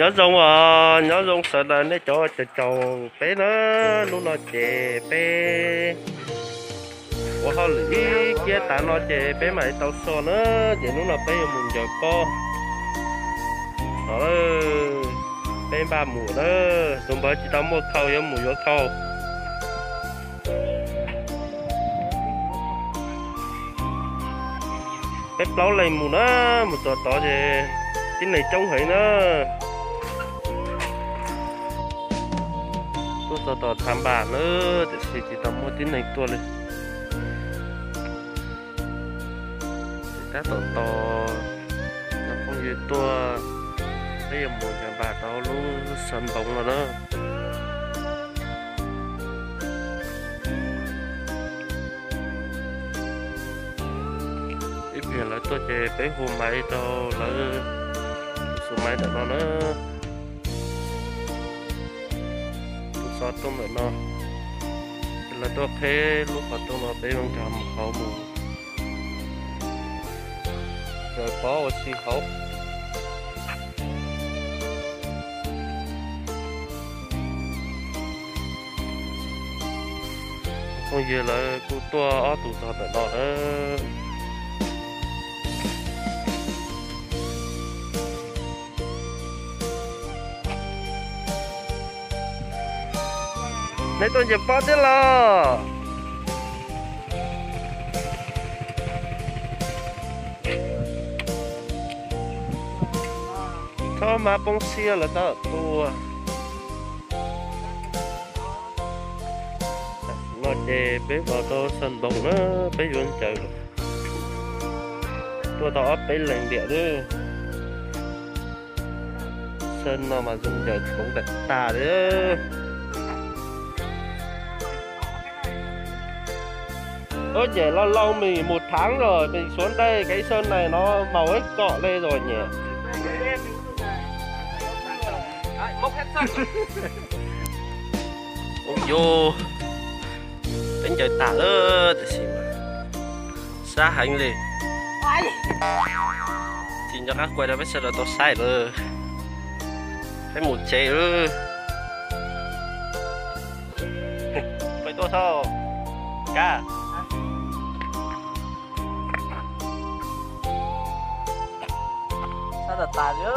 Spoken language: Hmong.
Nyob zoo, nyob zoo sawv daws nej cov caum caum peb na. Hnub no ces peb ua hauj lwm ib kiab tas no ces peb mam li tau so na. Ces hnub no peb yuav mus ncaws pob no. Peb npaj mus na, tus npawg tsis tau muaj khau yuav mus yuav khau. Peb plaub leeg mus na, mus txog tod ces tib neeg coob heev na. Tuaj txog tom Thav Npas na, tiam sis tsis tau muaj tib neeg tuaj li. Tab tom tos cov phooj ywg tuaj, peb yuav mus ncaws npas rau lub xov npoov no na. Ib pliag lawv tuaj ces peb hu maiv rau lawv, hu xov maiv ntawm no na. Hu xov tooj ntawm no, lawv tuaj qheb lub qhov rooj no peb yuav nkag mus hauv mus raws pob ua si hauv. Phooj ywg lawv kuj tuaj ob tug txog ntawm no na. Nej tuaj ncaws pob thiab los? Txhob mas poob siab lawv tab tom tuaj. No ces peb los rau xov npoov na, peb yuav ncaws lawm. Tuaj tau ob peb leeg tiam lawm. Xov no mas zoo ncaws txoov tag tag li. Ua ces laus laus mej mus thaav los mej suav ntaij kev xab nais no maus ib kom le los nyem. Ub yus, peb ncaws tas lawm tiam sis mas sab heev li. Tsis nco qab kuaj rau peb sawv daws tau saib lawm. Peb mus tsev lawm. Peb tuaj thaum kab sab tas tas li.